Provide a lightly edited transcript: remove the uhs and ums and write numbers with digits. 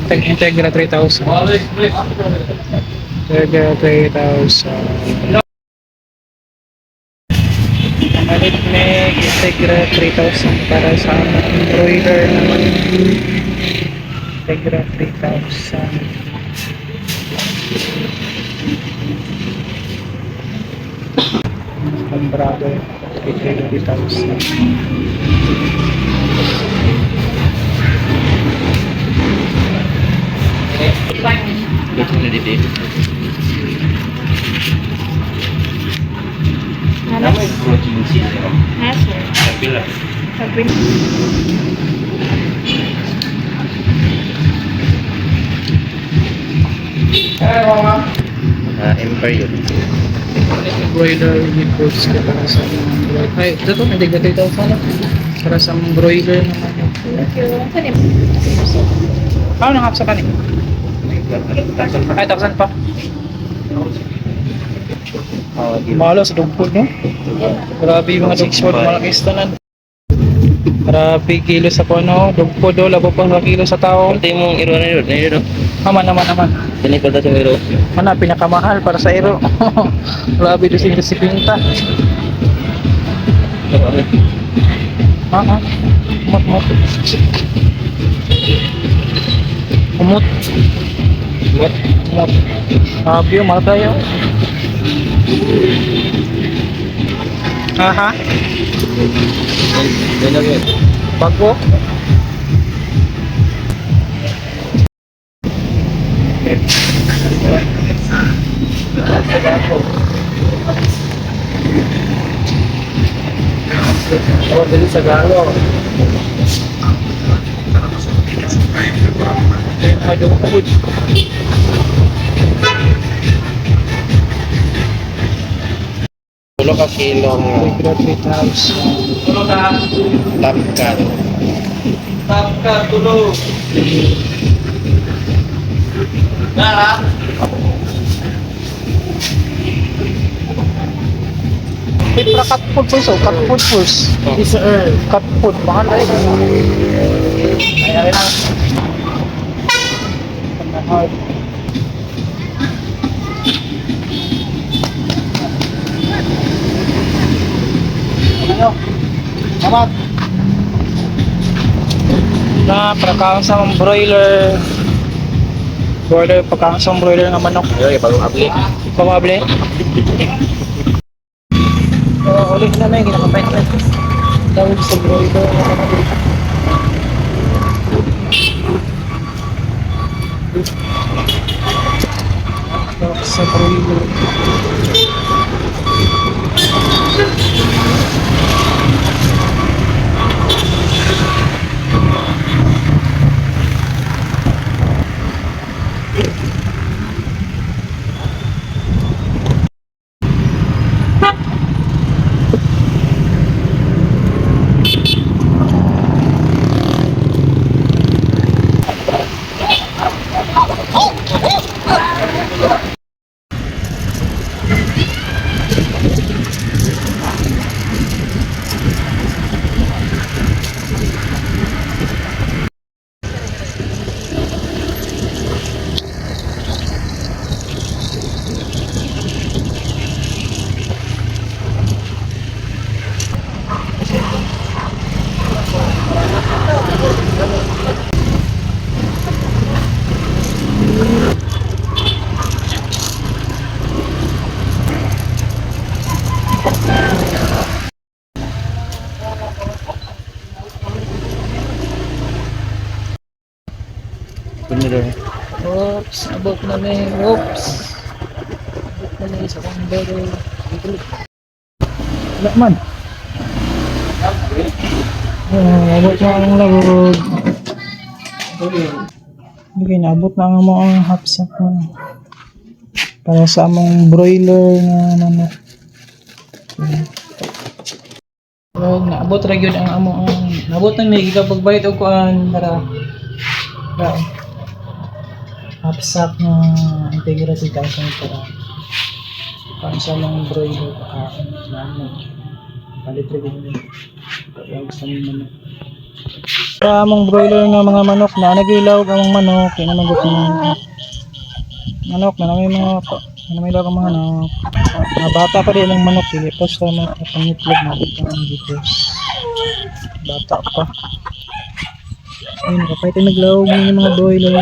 Integra 3000. Integra 3000. Malit may Integra 3000 para sa among broiler naman. Integra 3000. Ang brother, Integra 3000. Dito na dito. Ano? Protein siya. Ha, sir? Kapila. Sabi. Ah, Empire yun. Broiler reports ka para sa among broiler. Ay, ito to, Integra 3000 na. Para sa among broiler naman. Thank you. Saan yung Paano nang sa kanin? Ay, taksan pa. Oh, di ba? Malo sa dog food, no? Grabe yung mga dog food, mga tanan. Grabe kilo sa puno, dog food, oh, labo pang kilo sa tao. Kunti mong iro na iro, na iro. Aman, aman, aman. Kini pala sa iro. Mana, pinakamahal para sa iro. Grabe, 250. Ah, ah. Umot, umot. Umot. What? Umot. Grabe, oh, mahal tayo. Aha, Yan yun. bago. Oh, dali sa galo. Mga dog food. Tulo ka kilo nga Integra 3000. top cut. Top ka, tulo. May pra cut food first, oh. Cut food first. Oh. Isa cut food. Mahal ay. Ay, ay na. Mahal. Ano? Salamat. Na, pagkaon sa mga broiler. Broiler, pagkaon sa mga broiler nga manok. Yo, bagong abli. Pamable. So, ulit na may ginakapay na. Tawag sa broiler nga manok. Tawag sa broiler. Kuno. Oops, abot na may. Oops. Abot na may sa kong bero. Wala man. Ah, abot na ang labog. Hindi kayo naabot na ang mga hapsak mo. Para sa among broiler na manok. So, naabot ra gyud ang among naabot na may gikapagbayad og kuan para para hapsak na Integra 3000 para para sa among broiler pakaon na ano. Palit ra gyud ni. Pag sa manok. Sa among broiler nga mga manok na nagilawg ang manok, kaya naman gud manok na may mga na may lawag ang mga manok. Mga bata pa rin ang manok, dili pa sa mga pangitlog na dito ang dito. Bata pa. Ayun, nakapay tayo naglawag ng mga broiler.